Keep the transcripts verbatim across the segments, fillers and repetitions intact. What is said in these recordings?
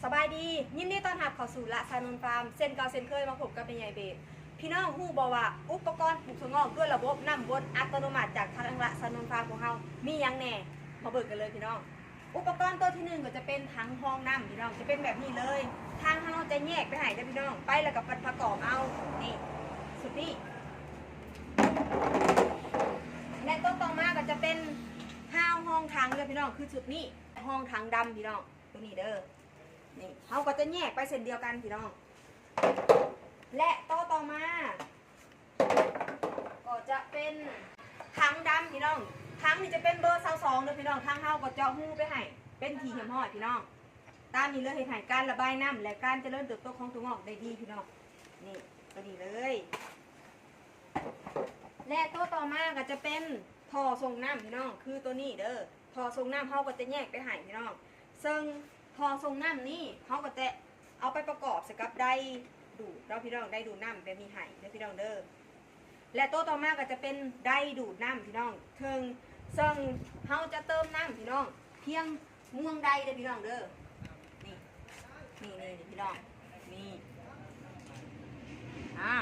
สบายดี ยินดีต้อนรับเข้าสู่ละสานนท์ฟาร์ม เช่นเก่าเช่นเคยมาพบกับแม่ใหญ่เบส พี่น้องฮู้บ่ว่าอุปกรณ์ปลูกถั่วงอกด้วยระบบน้ำวนอัตโนมัติจากทางละสานนท์ฟาร์มของเฮามีหยังแหน่ มาเบิ่งกันเลยพี่น้อง อุปกรณ์ตัวที่หนึ่งก็จะเป็นถังรองน้ำพี่น้อง จะเป็นแบบนี้เลย ทางเฮาจะแยกไปให้เด้อพี่น้อง ไปแล้วก็ประกอบเอา นี่ ชุดนี้ และตัวต่อมาก็จะเป็นฮาวรองถังเด้อพี่น้อง คือชุดนี้ รองถังดำพี่น้อง ตัวนี้เด้อ นี่ เฮาก็จะแยกไปเช่นเดียวกันพี่น้อง และตัวต่อมา ก็จะเป็นถังดำพี่น้อง ถังนี่จะเป็นเบอร์ซาวสองเด้อพี่น้อง ทางเฮาก็เจาะรูไปให้ เป็นที่เรียบร้อยพี่น้อง ตามนี้เลย เฮ็ดให้การระบายน้ำและการเจริญเติบโตของถั่วงอกได้ดีพี่น้อง นี่ ตัวนี้เลย และตัวต่อมาก็จะเป็นท่อส่งน้ำพี่น้อง คือตัวนี้เด้อ ท่อส่งน้ำเฮาก็จะแยกไปให้พี่น้อง ซึ่งท่อส่งน้ำนี้เฮาก็จะเอาไปประกอบใส่กับไดดูดเนาะพี่น้อง ไดดูดน้ำแบบนี้ให้เด้อพี่น้องเด้อ และตัวต่อมาก็จะเป็นไดดูดน้ำพี่น้อง เทิง ซึ่งเฮาจะเติมน้ำพี่น้อง เพียงม่วงไดเด้อพี่น้องเด้อ นี่ นี่ นี่ นี่พี่น้อง นี่ อ่า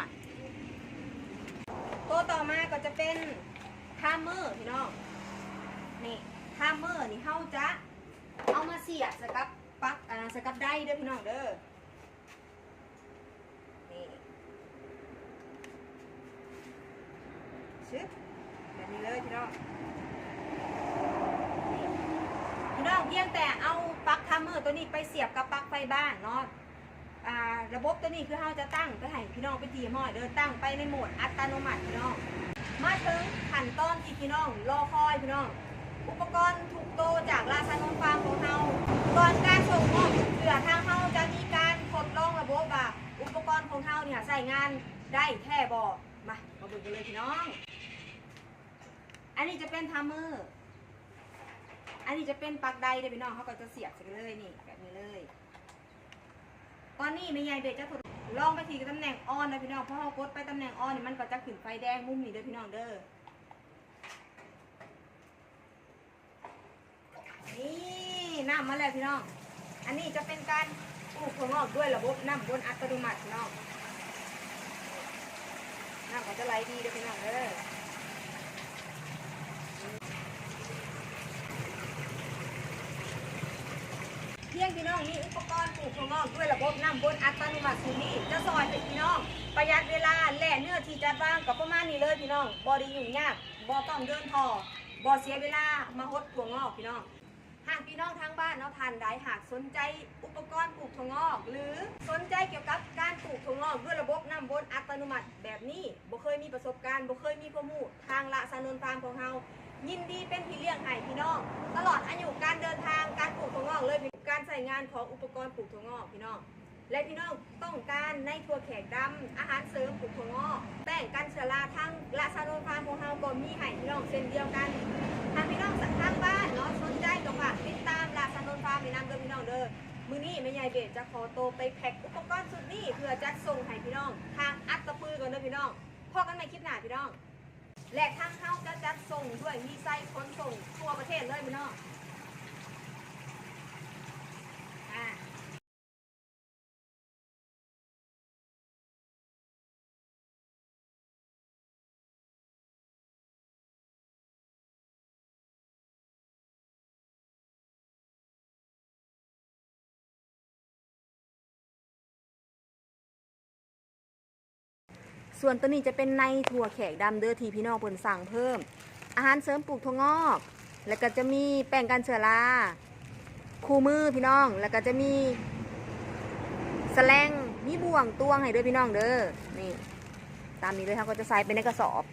ตัวต่อมาก็จะเป็นทามเมอร์พี่น้อง นี่ ทามเมอร์นี่เฮาจะเอามาเสียบใส่กับปลั๊ก อ่า ใส่กับไดเด้อพี่น้องเด้อ นี่ ชึบ แบบนี้เลยพี่น้อง นี่ พี่น้องเพียงแต่เอาปลั๊กทามเมอร์ตัวนี้ไปเสียบกับปลั๊กไฟบ้านเนาะ อ่า ระบบตัวนี้คือเฮาจะตั้งไปให้พี่น้องเป็นที่เรียบร้อยเด้อ ตั้งไปในโหมดอัตโนมัติพี่น้อง มาถึงขั้นตอนที่พี่น้องรอคอยพี่น้อง อุปกรณ์ทุกโตจากราชานนท์ฟาร์มของเฮา ก่อนการส่งมอบทุกเทื่อ ทางเฮาจะมีการทดลองระบบว่าอุปกรณ์ของเฮาเนี่ยใช้งานได้แท้บ่ มา มาเบิ่งกันเลยพี่น้อง อันนี้จะเป็นทามเมอร์ อันนี้จะเป็นปลั๊กไดเด้อพี่น้อง เฮาก็จะเสียบใส่กันเลยนี่ แบบนี้เลย ตอนนี้แม่ใหญ่เบสจะทดลองไปที่ตำแหน่งออนนะพี่น้อง พอเฮากดไปตำแหน่งออนนี่มันก็จะขึ้นไฟแดงมุมนี้เด้อพี่น้องเด้อ นี่น้ำมาแล้วพี่น้อง อันนี้จะเป็นการปลูกถั่วงอกด้วยระบบน้ำวนอัตโนมัติพี่น้อง น้ำก็จะไหลดีเด้อพี่น้องเด้อ เพียงพี่น้องมีอุปกรณ์ปลูกถั่วงอกด้วยระบบน้ำวนอัตโนมัติสูตรนี้ จะซอยให้พี่น้องประหยัดเวลาและเนื้อที่จัดวางก็ประมาณนี้เลยพี่น้อง บ่ได้ยุ่งยาก บ่ต้องเดินท่อ บ่เสียเวลามาหดถั่วงอกพี่น้อง หากพี่น้องทางบ้านเนาะท่านใดหากสนใจอุปกรณ์ปลูกถั่วงอก หรือสนใจเกี่ยวกับการปลูกถั่วงอกด้วยระบบน้ำวนอัตโนมัติแบบนี้ บ่เคยมีประสบการณ์ บ่เคยมีความรู้ ทางละสานนท์ฟาร์มของเฮายินดีเป็นพี่เลี้ยงให้พี่น้อง ตลอดอายุการเดินทางการปลูกถั่วงอกเลย การใช้งานของอุปกรณ์ปลูกถั่วงอกพี่น้อง และพี่น้องต้องการในถั่วแขกดำ อาหารเสริมปลูกถั่วงอก แป้งกันเชื้อรา ทางละสานนท์ฟาร์มของเฮาก็มีให้พี่น้องเช่นเดียวกัน หากพี่น้องทางบ้านเนาะสนใจก็ฝากติดตามละสานนท์ฟาร์มให้นำเด้อพี่น้องเด้อ มื้อนี้แม่ใหญ่เบสจะขอตัวไปแพ็คอุปกรณ์ชุดนี้เพื่อจัดส่งให้พี่น้องทางอัตตปือก่อนเด้อพี่น้อง พบกันใหม่คลิปหน้าพี่น้อง และทางเฮาจะจัดส่งด้วยมีไซขนส่งทั่วประเทศเลยพี่น้อง อ่า ส่วนตัวนี้จะเป็นในถั่วแขกดำเด้อที่พี่น้องเพิ่นสั่งเพิ่ม อาหารเสริมปลูกถั่วงอก แล้วก็จะมีแป้งกันเชื้อรา คู่มือพี่น้อง แล้วก็จะมีสแลง มีบ่วงตวงให้เด้อพี่น้องเด้อ นี่ ตามนี้เลย เฮาก็จะใส่ไปในกระสอบ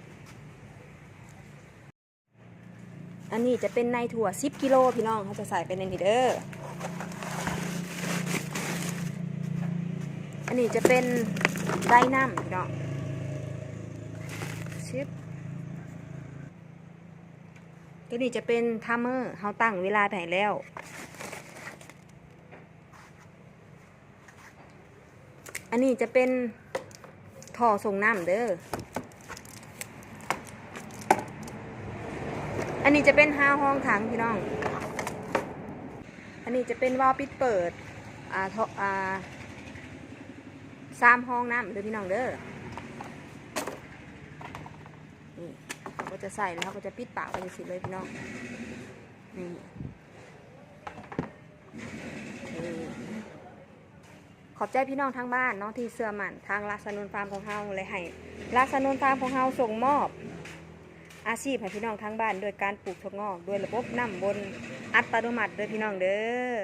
อันนี้จะเป็นในถั่วสิบกิโลพี่น้อง เฮาจะใส่ไปในนี้เด้อ อันนี้จะเป็นไดน้ำพี่น้อง ชึบ ตัวนี้จะเป็นทามเมอร์ เฮาตั้งเวลาไปให้แล้ว อันนี้จะเป็นท่อส่งน้ำเด้อ อันนี้จะเป็นฮาวรองถังพี่น้อง อันนี้จะเป็นวาล์วปิดเปิด อ่าท่ออ่าสามห้องน้ำเด้อพี่น้องเด้อ นี่เขาก็จะใส่แล้วเขาก็จะปิดปากไปจังซี่เลยพี่น้อง นี่ นี่ ขอบใจพี่น้องทางบ้านเนาะที่เชื่อมั่นทางลาสนุนฟาร์มของเฮา และให้ลาสนุนฟาร์มของเฮาส่งมอบอาชีพให้พี่น้องทางบ้าน โดยการปลูกถั่วงอก โดยระบบน้ำวนอัตโนมัติเด้อพี่น้องเด้อ